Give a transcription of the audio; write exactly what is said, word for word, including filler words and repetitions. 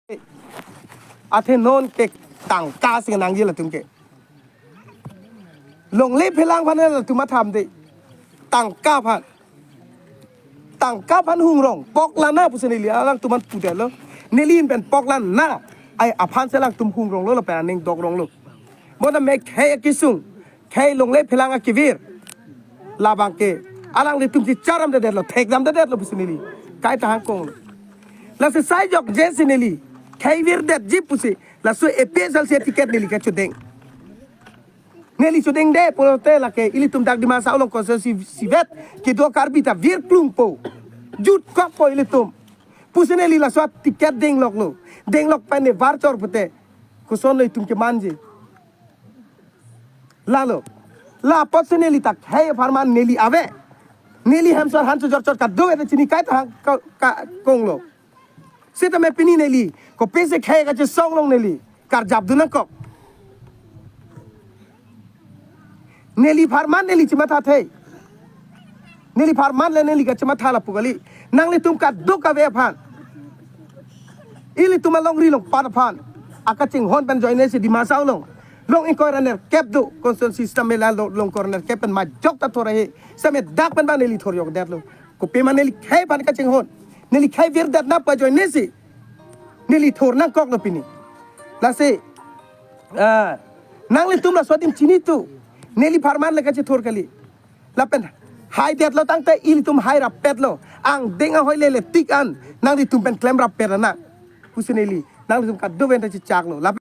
Athe non ke tangka si nangji latum ke. Longle phelang aphan latum atham de. Tangka aphan. Tangka aphan hungrong. Poklang na pusi neli alangtum aphan pudetlo. Neli in pen poklang na. Ai aphan si alangtum hungronglo lapen aning dokronglo. Bonta me khei akesung. Khei longle phelang akevir. Labang ke. Alanglitum si charamdedetlo. Thekdamdedetlo pusi neli kaita hangkonglo. Lasi sai jokje si neli khei virdetji pusi. Laso A P H L C ticket neli kachedeng. Neli chedengde pulote lake ilitum dak Dima Hasao along konstituensi sivet kedo Karbi ta vir klungpo. Jutkokpo ilitum. Pusi neli laso ticket dengloklo. Denglok pen ne var chor pute. Kosonlo itum kemanje. Lalo. La apotsi neli ta khei apharman neli ave. Neli hem sor han chojor chor kado ete chini kaita hang ka, ka konglo. Seta me pini neli. Kopisi khei kachesong long neli. Karjapdun nangkok. Neli apharman neli chimatha thei. Neli apharman le neli kachimatha lapu kali. Nanglitum kadokave aphan. Ilitum alongri alongpat aphan. Akachinghon pen ajoine si Dima Hasao along. Long ingkoi ra nerkep do. Constituency system mela lo long ingkoi ra nerkep pen majok ta thor ahe. Same dak pen ba neli thor jokdetlo. Kopima neli khei aphan kachinghon. Neli khei virdet na pu ajoine si. Neli thor nangkoklo pini. Lasi. Ah, nanglitum laso adim chinitu. Neli apharman le kachethor kali. Lapen haidetlo tangte ilitum hai rappetlo. Angdeng ahoi lele tik an. Nanglitum pen klem rappet nang. Pusi neli. Nanglitum kado pen ta chechaklo. Lapen